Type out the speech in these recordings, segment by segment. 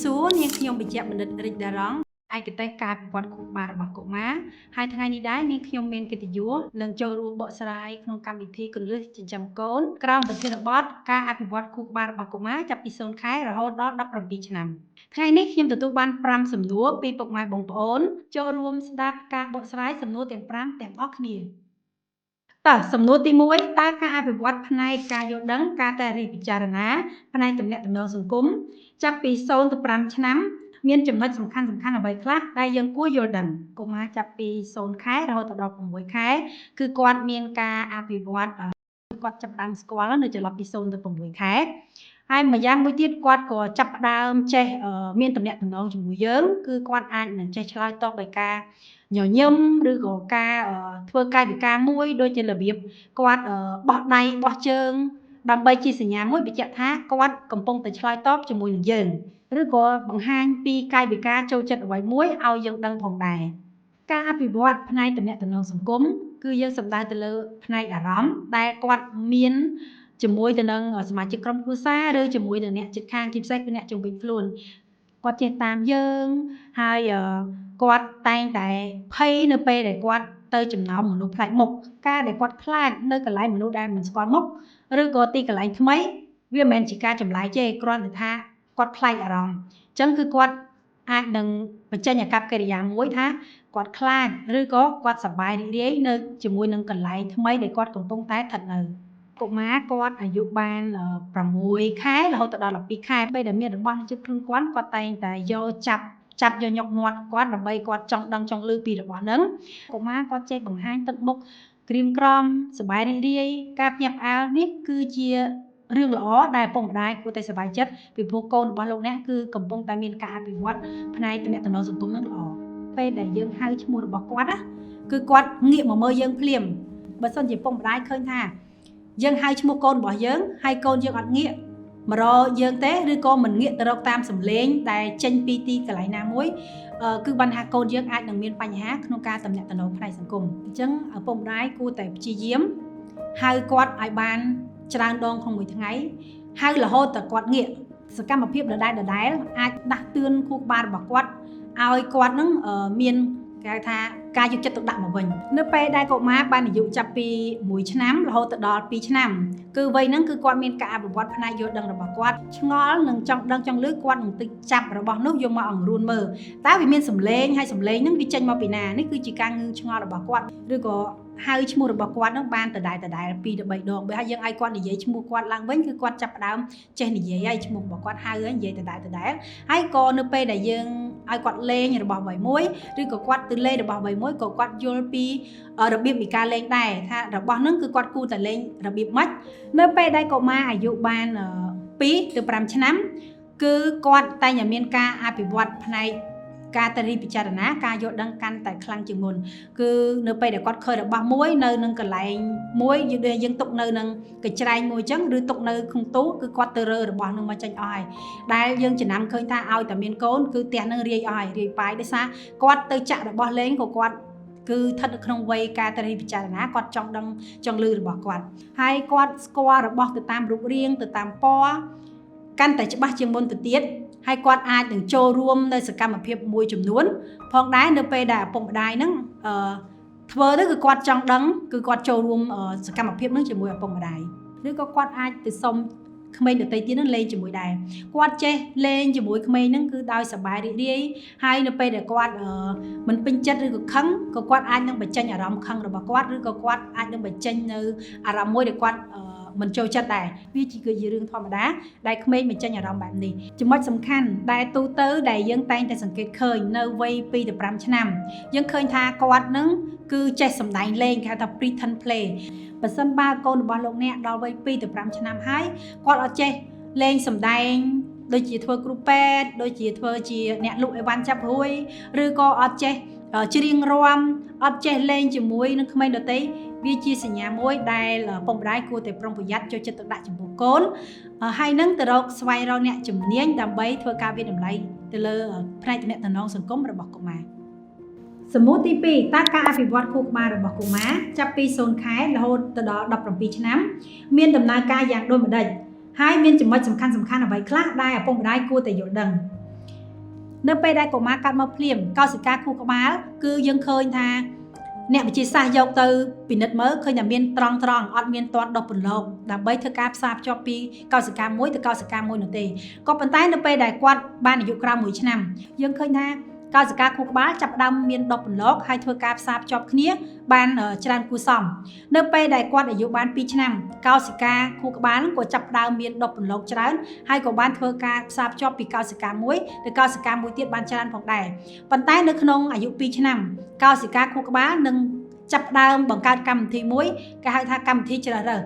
សួរនាងខ្ញុំវិជ្ជបណ្ឌិតរិទ្ធដារ៉ង់ឯកទេសការពិវត្តខួរក្បាលរបស់កុមារហើយថ្ងៃនេះដែរនាងខ្ញុំមានកិត្តិយសនឹងចូលរួមបកស្រាយក្នុងកម្មវិធីគន្លឹះចិញ្ចឹមកូនក្រោមប្រធានបទការអភិវឌ្ឍខួរក្បាលរបស់កុមារចាប់ពី0ខែរហូតដល់17ឆ្នាំថ្ងៃនេះខ្ញុំទទួលបាន5សំណួរពីពុកម៉ែបងប្អូនចូលរួមស្ដាប់ការបកស្រាយសំណួរទាំង5ទាំងអស់គ្នាតើសំណួរទី1តើការអភិវឌ្ឍផ្នែកការយល់ដឹងការតែរិះពិចារណាផ្នែកទំនាក់ទំនងសង្គមចាប់ពី0ទៅ5ឆ្នាំមានចំណុចសំខាន់សំខាន់អ្វីខ្លះដែលយើងគួរយល់ដឹងកុមារចាប់ពី0ខែរហូតដល់6ខែគឺគាត់មានការអភិវឌ្ឍគាត់ចាប់ផ្ដើមស្គាល់នៅចន្លោះពី0ទៅ6ខែហើយម្យ៉ាងមួយទៀតគាត់ក៏ចាប់ផ្ដើមចេះមានទំនាក់ទំនងជាមួយយើងគឺគាត់អាចនឹងចេះឆ្លើយតបដោយការញញឹមឬក៏ការធ្វើកាយវិការមួយដូចជារបៀបគាត់បោះដៃបោះជើងដើម្បីជាសញ្ញាមួយបញ្ជាក់ថាគាត់កំពុងតែឆ្លើយតបជាមួយនឹងយើងឬក៏បង្ហាញពីកាយវិការចូលចិត្តអ្វីមួយឲ្យយើងដឹងផងដែរការអភិវឌ្ឍផ្នែកទំនាក់ទំនងសង្គមគឺយើងសំដៅទៅលើផ្នែកអារម្មណ៍ដែលគាត់មានជាមួយទៅនឹងសមាជិកក្រុមគ្រួសារឬជាមួយនឹងអ្នកជិតខាងជាពិសេសគឺអ្នកជុំវិញខ្លួនគាត់ចេះតាមយើងហើយគាត់តែងតែភ័យនៅពេលដែលគាត់ទៅចំណោមមនុស្សប្លែកមុខការដែលគាត់ខ្លាចនៅកន្លែងមនុស្សដែលមិនស្គាល់មុខឬក៏ទីកន្លែងថ្មីវាមិនមែនជាការចម្លែកទេគ្រាន់តែថាគាត់ខ្លាចអារម្មណ៍អញ្ចឹងគឺគាត់អាចនឹងបញ្ចេញអាកប្បកិរិយាមួយថាគាត់ខ្លាចឬក៏គាត់សប្បាយរីករាយនៅជាមួយនឹងកន្លែងថ្មីដែលគាត់កំពុងតែស្ថិតនៅកុមារគាត់អាយុបាន6ខែរហូតដល់12ខែពេលដែលមានរបស់ជិតខ្លួនគាត់គាត់តែងតែយកចាប់ចាប់យកញុកមាត់គាត់ដើម្បីគាត់ចង់ដឹងចង់ឮពីរបស់ហ្នឹងកុមារគាត់ចេះបង្ហាញទឹកមុខក្រៀមក្រំសប្បាយរីករាយការភ្ញាក់ផ្អើលនេះគឺជារឿងល្អដែលឪពុកម្ដាយគួរតែសប្បាយចិត្តពីព្រោះកូនរបស់លោកអ្នកគឺកំពុងតែមានការអភិវឌ្ឍផ្នែកទំនាក់ទំនងសង្គមនឹងល្អពេលដែលយើងហៅឈ្មោះរបស់គាត់ណាគឺគាត់ងាកមកមើលយើងភ្លាមបើសិនជាឪពុកម្ដាយឃើញថាយើងហៅឈ្មោះកូនរបស់យើងហើយកូនយើងអត់ងាកមករកយើងទេឬក៏មិនងាកទៅរកតាមសំឡេងដែលចេញពីទីកន្លែងណាមួយគឺបានថាកូនយើងអាចនឹងមានបញ្ហាក្នុងការតំណាក់តំណងផ្នែកសង្គមអញ្ចឹងឪពុកម្ដាយគួរតែព្យាយាមហៅគាត់ឲ្យបានច្រើនដងក្នុងមួយថ្ងៃហៅរហូតតែគាត់ងាកសកម្មភាពដដែលដដែលអាចដាស់តឿនខួរក្បាលរបស់គាត់ឲ្យគាត់នឹងមានគេហៅថាការយកចិត្តទុកដាក់មកវិញនៅពេលដែលកុមារបានអាយុចាប់ពី1ឆ្នាំរហូតទៅដល់2ឆ្នាំគឺវ័យហ្នឹងគឺគាត់មានការអភិវឌ្ឍផ្នែកយល់ដឹងរបស់គាត់ឆ្ងល់និងចង់ដឹងចង់ឮគាត់នឹងទៅចាប់របស់នោះយកមកអង្រួនមើលតើវាមានសម្លេងហើយសម្លេងហ្នឹងវាចេញមកពីណានេះគឺជាការងឿងឆ្ងល់របស់គាត់ឬក៏ហៅឈ្មោះរបស់គាត់នឹងបានដដែលដដែល2ទៅ3ដងបើហើយយើងឲ្យគាត់និយាយឈ្មោះគាត់ឡើងវិញគឺគាត់ចាប់ផ្ដើមចេះនិយាយហើយឈ្មោះរបស់គាត់ហៅហើយនិយាយដដែលដដែលហើយក៏នៅពេលដែលយើងឲ្យគាត់លេងរបស់អ្វីមួយឬក៏គាត់ទៅលេងរបស់អ្វីមួយក៏គាត់យល់ពីរបៀបនៃការលេងដែរថារបស់ហ្នឹងគឺគាត់គួរតែលេងរបៀបម៉េចនៅពេលដែលកុមារអាយុបាន2ទៅ5ឆ្នាំគឺគាត់តែងតែមានការអភិវឌ្ឍផ្នែកការតរិពិចារណាការយល់ដឹងកាន់តែខ្លាំងជាងមុនគឺនៅពេលដែលគាត់ឃើញរបស់មួយនៅនឹងកន្លែងមួយយើងយើងទុកនៅនឹងកញ្ច្រែងមួយអញ្ចឹងឬទុកនៅក្នុងទូគឺគាត់ទៅរើរបស់នឹងមកចេញអស់ហើយដែលយើងចំណាំឃើញថាឲ្យតែមានកូនគឺផ្ទះនឹងរាយអស់ហើយរាយប៉ាយដោយសារគាត់ទៅចាក់របស់លេងក៏គាត់គឺស្ថិតនៅក្នុងវ័យការតរិពិចារណាគាត់ចង់ដឹងចង់ឮរបស់គាត់ហើយគាត់ស្គាល់របស់ទៅតាមរូបរាងទៅតាមពណ៌កាន់តែច្បាស់ជាងមុនទៅទៀតហើយគាត់អាចនឹងចូលរួមនៅសកម្មភាពមួយចំនួនផងដែរនៅពេលដែលឪពុកម្ដាយហ្នឹងអឺធ្វើទៅគឺគាត់ចង់ដឹងគឺគាត់ចូលរួមសកម្មភាពហ្នឹងជាមួយឪពុកម្ដាយឬក៏គាត់អាចទៅសុំក្មេងដទៃទៀតនឹងលេងជាមួយដែរគាត់ចេះលេងជាមួយក្មេងហ្នឹងគឺដោយសប្បាយរីករាយហើយនៅពេលដែលគាត់មិនពេញចិត្តឬក៏ខឹងក៏គាត់អាចនឹងបញ្ចេញអារម្មណ៍ខឹងរបស់គាត់ឬក៏គាត់អាចនឹងបញ្ចេញនៅអារម្មណ៍មួយដែលគាត់មិនចូលចិត្តដែរវាជាគឺជារឿងធម្មតាដែលក្មេងបញ្ចេញអារម្មណ៍បែបនេះចំណុចសំខាន់ដែលទូទៅដែលយើងតែងតែសង្កេតឃើញនៅវ័យ2ទៅ5ឆ្នាំយើងឃើញថាគាត់នឹងគឺចេះសម្ដែងលេងគេហៅថា pretend play បើសិនបើកូនរបស់លោកអ្នកដល់វ័យ2ទៅ5ឆ្នាំហើយគាត់អត់ចេះលេងសម្ដែងដូចជាធ្វើគ្រូពេទ្យដូចជាធ្វើជាអ្នកលក់អីវ៉ាន់ចាប់រួយឬក៏អត់ចេះច្រៀងរាំអត់ចេះលេងជាមួយនឹងក្មេងដទៃវាជាសញ្ញាមួយដែលពុកម្ដាយគួរតែប្រុងប្រយ័ត្នចូលចិត្តទុកដាក់ចំពោះកូនហើយនឹងទៅរកស្វែងរកអ្នកជំនាញដើម្បីធ្វើការវាតម្លៃទៅលើផ្នែកទំនាក់ទំនងសង្គមរបស់កុមារសំណួរទី2តើការអភិវឌ្ឍខួរក្បាលរបស់កុមារចាប់ពី0ខែរហូតទៅដល់17ឆ្នាំមានដំណើរការយ៉ាងដូចម្ដេចហើយមានចំណុចសំខាន់សំខាន់អ្វីខ្លះដែលឪពុកម្ដាយគួរតែយល់ដឹង នៅពេលដែលកុមារកើតមកភ្លាមកោសិកាខួរក្បាលគឺយើងឃើញថាអ្នកវិទ្យាសាស្ត្រយកទៅពិនិត្យមើលឃើញថាមានត្រង់ត្រង់អត់មានទាត់ដុះពន្លកដើម្បីធ្វើការផ្សារភ្ជាប់ពីកោសិកាមួយទៅកោសិកាមួយនោះទេក៏ប៉ុន្តែនៅពេលដែលគាត់បានអាយុក្រោម1ឆ្នាំយើងឃើញថាកោសិកាខួរក្បាលចាប់ផ្ដើមមានដុះពន្លកហើយធ្វើការផ្សារភ្ជាប់គ្នាបានច្រើនគួរសមនៅពេលដែលគាត់អាយុបាន2ឆ្នាំកោសិកាខួរក្បាលក៏ចាប់ផ្ដើមមានដុះពន្លកច្រើនហើយក៏បានធ្វើការផ្សារភ្ជាប់ពីកោសិកាមួយទៅកោសិកាមួយទៀតបានច្រើនផងដែរប៉ុន្តែនៅក្នុងអាយុ2ឆ្នាំកោសិកាខួរក្បាលនឹងចាប់ផ្ដើមបង្កើតកម្មវិធីមួយគេហៅថាកម្មវិធីជ្រើសរើស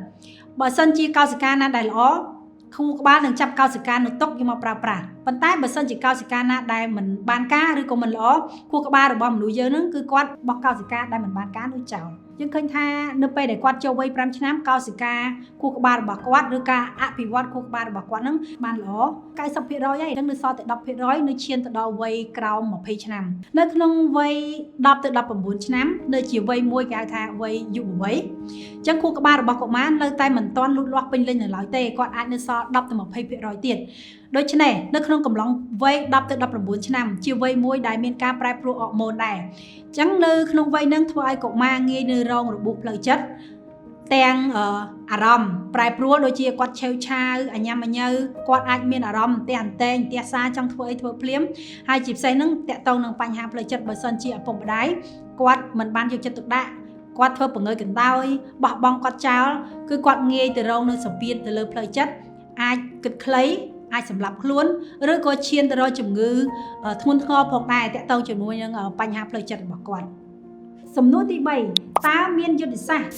បើសិនជាកោសិកាណាដែលល្អខួរក្បាលនឹងចាប់កោសិកានោះទុកយកមកប្រើប្រាស់ប៉ុន្តែបើសិនជាកោសិកាណាដែលមិនបានការឬក៏មិនល្អខួរក្បាលរបស់មនុស្សយើងនឹងគឺគាត់បោះកោសិកាដែលមិនបានការនោះចោលយើងឃើញថានៅពេលដែលគាត់ចូលវ័យ5ឆ្នាំកោសិកាខួរក្បាលរបស់គាត់ឬការអភិវឌ្ឍខួរក្បាលរបស់គាត់នឹងបានល្អ90%ហើយនឹងនៅសល់តែ10%នៅឈានទៅដល់វ័យក្រោម20ឆ្នាំនៅក្នុងវ័យ10ទៅ19ឆ្នាំនៅជាវ័យមួយគេហៅថាវ័យយុវវ័យអញ្ចឹងខួរក្បាលរបស់កុមារនៅតែមិនទាន់លូតលាស់ពេញលេញនៅឡើយទេគាត់អាចនៅសល់10ទៅ20%ទៀតដូច្នេះនៅក្នុងកំឡុងវ័យ10ទៅ19ឆ្នាំជាវ័យមួយដែលមានការប្រែប្រួលអរម៉ូនដែរអញ្ចឹងនៅក្នុងវ័យហ្នឹងធ្វើឲ្យកុមារងាយនៅរងរបួសផ្លូវចិត្តទាំងអារម្មណ៍ប្រែប្រួលដូចជាគាត់ឆេវឆាវអញ្ញាមញើគាត់អាចមានអារម្មណ៍ផ្ទះអន្តែងផ្ទះសាចង់ធ្វើអីធ្វើភ្លាមហើយជាពិសេសហ្នឹងតាក់ទងនឹងបញ្ហាផ្លូវចិត្តបើសិនជាឪពុកម្ដាយគាត់មិនបានយកចិត្តទុកដាក់គាត់ធ្វើបង្ើយកណ្ដោយបោះបង់គាត់ចោលគឺគាត់ងាយទៅរងនឹងសម្ពាធទៅលើផ្លូវចិត្តអាចគិតខ្លីអាចសម្លាប់ខ្លួនឬក៏ឈានទៅរកជំងឺធ្ងន់ធ្ងរផងដែរតាក់ទងជាមួយនឹងបញ្ហាផ្លូវចិត្តរបស់គាត់សំណួរទី3តើមានយុទ្ធសាស្ត្រ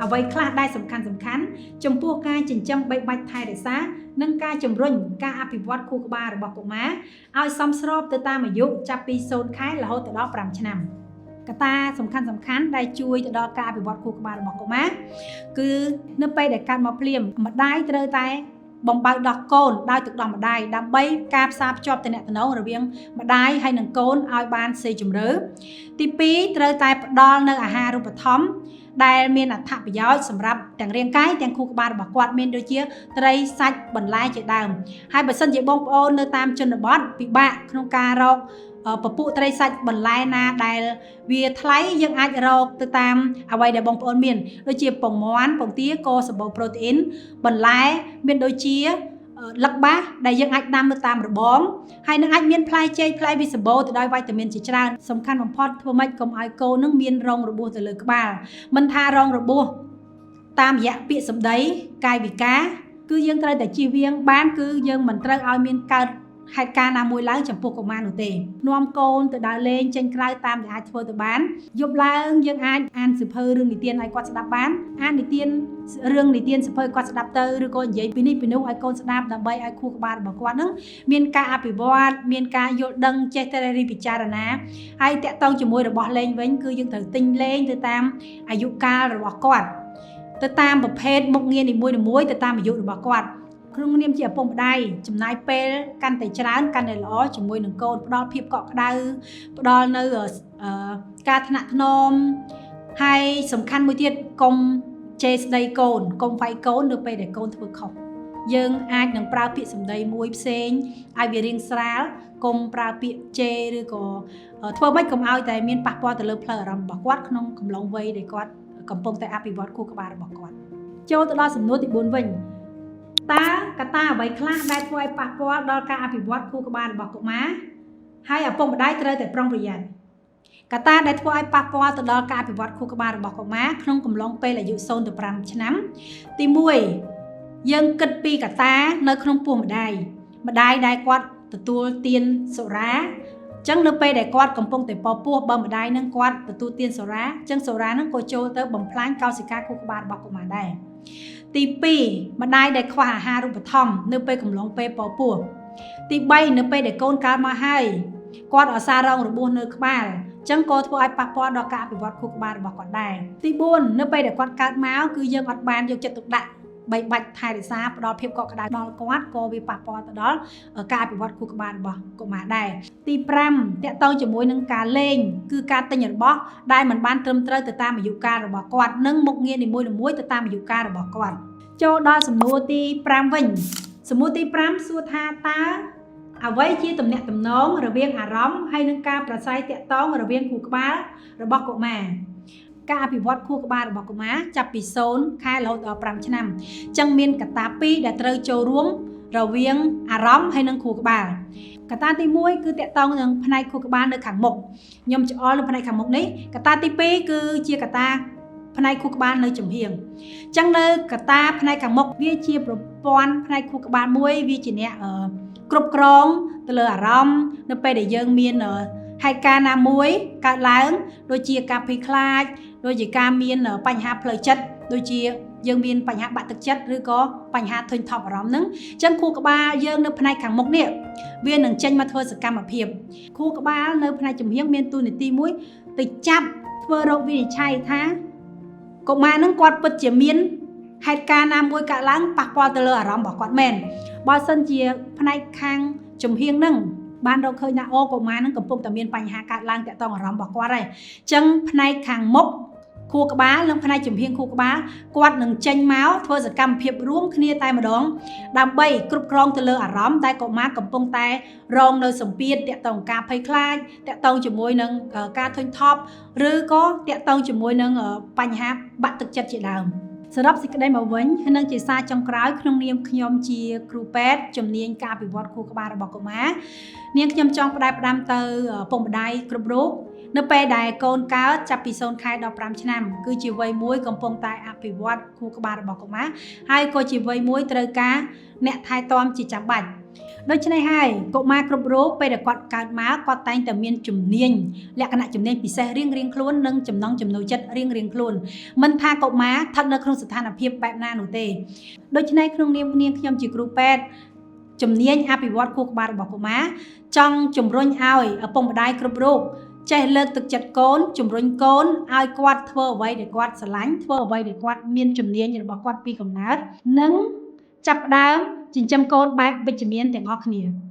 អ្វីខ្លះដែលសំខាន់សំខាន់ចំពោះការចិញ្ចឹមបីបាច់ថែរក្សានិងការជំរុញការអភិវឌ្ឍខួរក្បាលរបស់កុមារឲ្យសមស្របទៅតាមអាយុចាប់ពី0ខែរហូតដល់5ឆ្នាំកត្តាសំខាន់សំខាន់ដែលជួយទៅដល់ការអភិវឌ្ឍខួរក្បាលរបស់កុមារគឺនៅពេលដែលកើតមកភ្លាមម្ដាយត្រូវតែបំបៅដោះកូនដោយទឹកដោះម្ដាយដើម្បីការផ្សារភ្ជាប់ទំនាក់ទំនងរវាងម្ដាយហើយនិងកូនឲ្យបានស៊ីជម្រៅទី2ត្រូវតែផ្ដល់នៅអាហារូបត្ថម្ភដែលមានអត្ថប្រយោជន៍សម្រាប់ទាំងរាងកាយទាំងខួរក្បាលរបស់គាត់មានដូចជាត្រីសាច់បន្លែជាដើមហើយបើសិនជាបងប្អូននៅតាមជនបទពិបាកក្នុងការរកពពួកត្រីសាច់បន្លែណាដែលវាថ្លៃយើងអាចរកទៅតាមអ្វីដែលបងប្អូនមានដូចជាពងមាន់ពងទាក៏សម្បូរប្រូតេអ៊ីនបន្លែមានដូចជាលឹកបាសដែលយើងអាចដាំនៅតាមរបងហើយនឹងអាចមានផ្លែចេកផ្លែវាសម្បូរទៅដោយវីតាមីនជាច្រើនសំខាន់បំផុតធ្វើម៉េចកុំឲ្យកូននឹងមានរងរបួសទៅលើក្បាលមិនថារងរបួសតាមរយៈពាក្យសម្ដីកាយវិការគឺយើងត្រូវតែជៀសវាងបានគឺយើងមិនត្រូវឲ្យមានកើតហេតុការណ៍ណាមួយឡើងចំពោះកុមារនោះទេនាំកូនទៅដើរលេងចេញក្រៅតាមដែលអាចធ្វើទៅបានយប់ឡើងយើងអាចអានសៀវភៅរឿងនិទានឲ្យគាត់ស្ដាប់បានអាននិទានរឿងនិទានសៀវភៅគាត់ស្ដាប់ទៅឬក៏និយាយពីនេះពីនោះឲ្យកូនស្ដាប់ដើម្បីឲ្យខួរក្បាលរបស់គាត់នឹងមានការអភិវឌ្ឍមានការយល់ដឹងចេះតែរិះពិចារណាហើយតាក់ទងជាមួយរបស់លេងវិញគឺយើងត្រូវទិញលេងទៅតាមអាយុកាលរបស់គាត់ទៅតាមប្រភេទមុខងារនីមួយៗទៅតាមអាយុរបស់គាត់ក្នុងនាមជាឪពុកម្ដាយចំណាយពេលកាន់តែច្រើនកាន់តែល្អជាមួយនឹងកូនផ្ដល់ភាពកក់ក្ដៅផ្ដល់នៅការថ្នាក់ថ្នមហើយសំខាន់មួយទៀតកុំជេរស្ដីកូនកុំវាយកូននៅពេលដែលកូនធ្វើខុសយើងអាចនឹងប្រើពាក្យសម្ដីមួយផ្សេងឲ្យវារៀងស្រាលកុំប្រើពាក្យជេរឬក៏ធ្វើម៉េចកុំឲ្យតែមានប៉ះពាល់ទៅលើផ្លូវអារម្មណ៍របស់គាត់ក្នុងកំឡុងវ័យដែលគាត់កំពុងតែអភិវឌ្ឍខួរក្បាលរបស់គាត់ចូលទៅដល់សំណួរទី4វិញតើកត្តាអ្វីខ្លះដែលធ្វើឲ្យប៉ះពាល់ដល់ការអភិវឌ្ឍខួរក្បាលរបស់កុមារហើយឪពុកម្ដាយត្រូវតែប្រុងប្រយ័ត្នកត្តាដែលធ្វើឲ្យប៉ះពាល់ទៅដល់ការអភិវឌ្ឍខួរក្បាលរបស់កុមារក្នុងកំឡុងពេលអាយុ0ទៅ5ឆ្នាំទី1យើងគិតពីកត្តានៅក្នុងពោះម្ដាយម្ដាយដែលគាត់ទទួលទានសុរាចឹងនៅពេលដែលគាត់កំពុងតែពពោះបើម្ដាយនឹងគាត់ទទួលទានសុរាចឹងសុរានឹងក៏ចូលទៅបំផ្លាញកោសិកាខួរក្បាលរបស់កុមារដែរទី2ម្ដាយដែលខ្វះអាហារូបត្ថម្ភនៅពេលកំឡុងពេលពពោះទី3នៅពេលដែលកូនកើតមកហើយគាត់អសារងរបួសនៅក្បាលចឹងក៏ធ្វើឲ្យប៉ះពាល់ដល់ការអភិវឌ្ឍខួរក្បាលរបស់គាត់ដែរទី4នៅពេលដែលគាត់កើតមកគឺយើងអត់បានយកចិត្តទុកដាក់បីបាច់ថែរក្សាផ្ដល់ភាពកក់ក្ដៅដល់គាត់ក៏វាប៉ះពាល់ទៅដល់ការអភិវឌ្ឍខួរក្បាលរបស់កុមារដែរទី5តាក់ទងជាមួយនឹងការលេងគឺការទិញរបស់ដែលមិនបានត្រឹមត្រូវទៅតាមអាយុកាលរបស់គាត់និងមុខងារនីមួយៗទៅតាមអាយុកាលរបស់គាត់ចូលដល់សំណួរទី5វិញសំណួរទី5សួរថាតើ អ្វីជាទំនាក់ទំនងរវាងអារម្មណ៍ហើយនិងការប្រស័យតាក់ទងរវាងខួរក្បាលរបស់កុមារការអភិវឌ្ឍខួរក្បាលរបស់កុមារចាប់ពី0ខែរហូតដល់5ឆ្នាំអញ្ចឹងមានកត្តាពីរដែលត្រូវចូលរួមរវាងអារម្មណ៍ហើយនិងខួរក្បាលកត្តាទី1គឺតាក់ទងនឹងផ្នែកខួរក្បាលនៅខាងមុខខ្ញុំច្អល់នៅផ្នែកខាងមុខនេះកត្តាទី2គឺជាកត្តាផ្នែកខួរក្បាលនៅចំហៀងអញ្ចឹងនៅកត្តាផ្នែកខាងមុខវាជាប្រព័ន្ធផ្នែកខួរក្បាលមួយវាជាអ្នកគ្រប់គ្រងទៅលើអារម្មណ៍នៅពេលដែលយើងមានហេតុការណ៍ណាមួយកើតឡើងដូចជាការភ័យខ្លាចដូចជាការមានបញ្ហាផ្លូវចិត្តដូចជាយើងមានបញ្ហាបាក់ទឹកចិត្តឬក៏បញ្ហាធុញថប់អារម្មណ៍ហ្នឹងអញ្ចឹងខួរក្បាលយើងនៅផ្នែកខាងមុខនេះវានឹងចេញមកធ្វើសកម្មភាពខួរក្បាលនៅផ្នែកចំហៀងមានតួនាទីមួយទៅចាប់ធ្វើរោគវិនិច្ឆ័យថាកុមារហ្នឹងគាត់ពិតជាមានហេតុការណ៍ណាមួយកើតឡើងប៉ះពាល់ទៅលើអារម្មណ៍របស់គាត់មែនបើសិនជាផ្នែកខាងចំហៀងហ្នឹងបានរកឃើញថាអូកុមារហ្នឹងកំពុងតែមានបញ្ហាកើតឡើងតាក់ទងអារម្មណ៍របស់គាត់ហើយអញ្ចឹងផ្នែកខាងមុខខួរក្បាលនិងផ្នែកចំហៀងខួរក្បាលគាត់នឹងចេញមកធ្វើសកម្មភាពរួមគ្នាតែម្ដងដើម្បីគ្រប់គ្រងទៅលើអារម្មណ៍ដែលកុមារកំពុងតែរងនៅសម្ពាធតាក់ទងការភ័យខ្លាចតាក់ទងជាមួយនឹងការធុញថប់ឬក៏តាក់ទងជាមួយនឹងបញ្ហាបាក់ទឹកចិត្តជាដើមសរុបសេចក្តីមកវិញនិងជាសារចុងក្រោយក្នុងនាមខ្ញុំជាគ្រូពេទ្យជំនាញការអភិវឌ្ឍខួរក្បាលរបស់កុមារនាងខ្ញុំចង់ផ្ដែផ្ដាំទៅឪពុកម្ដាយគ្រប់រូបនៅពេលដែលកូនកើតចាប់ពី0ខែដល់5ឆ្នាំគឺជាវ័យមួយកំពុងតែអភិវឌ្ឍខួរក្បាលរបស់កុមារហើយក៏ជាវ័យមួយត្រូវការអ្នកថែទាំជាចាំបាច់ដូច្នេះហើយកុមារគ្រប់រូបពេលដែលគាត់កើតមកគាត់តែងតែមានជំនាញលក្ខណៈជំនាញពិសេសរៀងៗខ្លួននិងចំណង់ចំណូលចិត្តរៀងៗខ្លួនមិនថាកុមារស្ថិតនៅក្នុងស្ថានភាពបែបណានោះទេដូច្នេះក្នុងនាមនាងខ្ញុំជាគ្រូពេទ្យជំនាញអភិវឌ្ឍខួរក្បាលរបស់កុមារចង់ជំរុញឲ្យឪពុកម្ដាយគ្រប់រូបចេះលើកទឹកចិត្តកូនជំរុញកូនឲ្យគាត់ធ្វើអ្វីដែលគាត់ស្រឡាញ់ធ្វើអ្វីដែលគាត់មានជំនាញរបស់គាត់ពីកំណើតនិងចាប់ផ្ដើមចិញ្ចឹមកូនបែបវិជ្ជមានទាំងអស់គ្នា។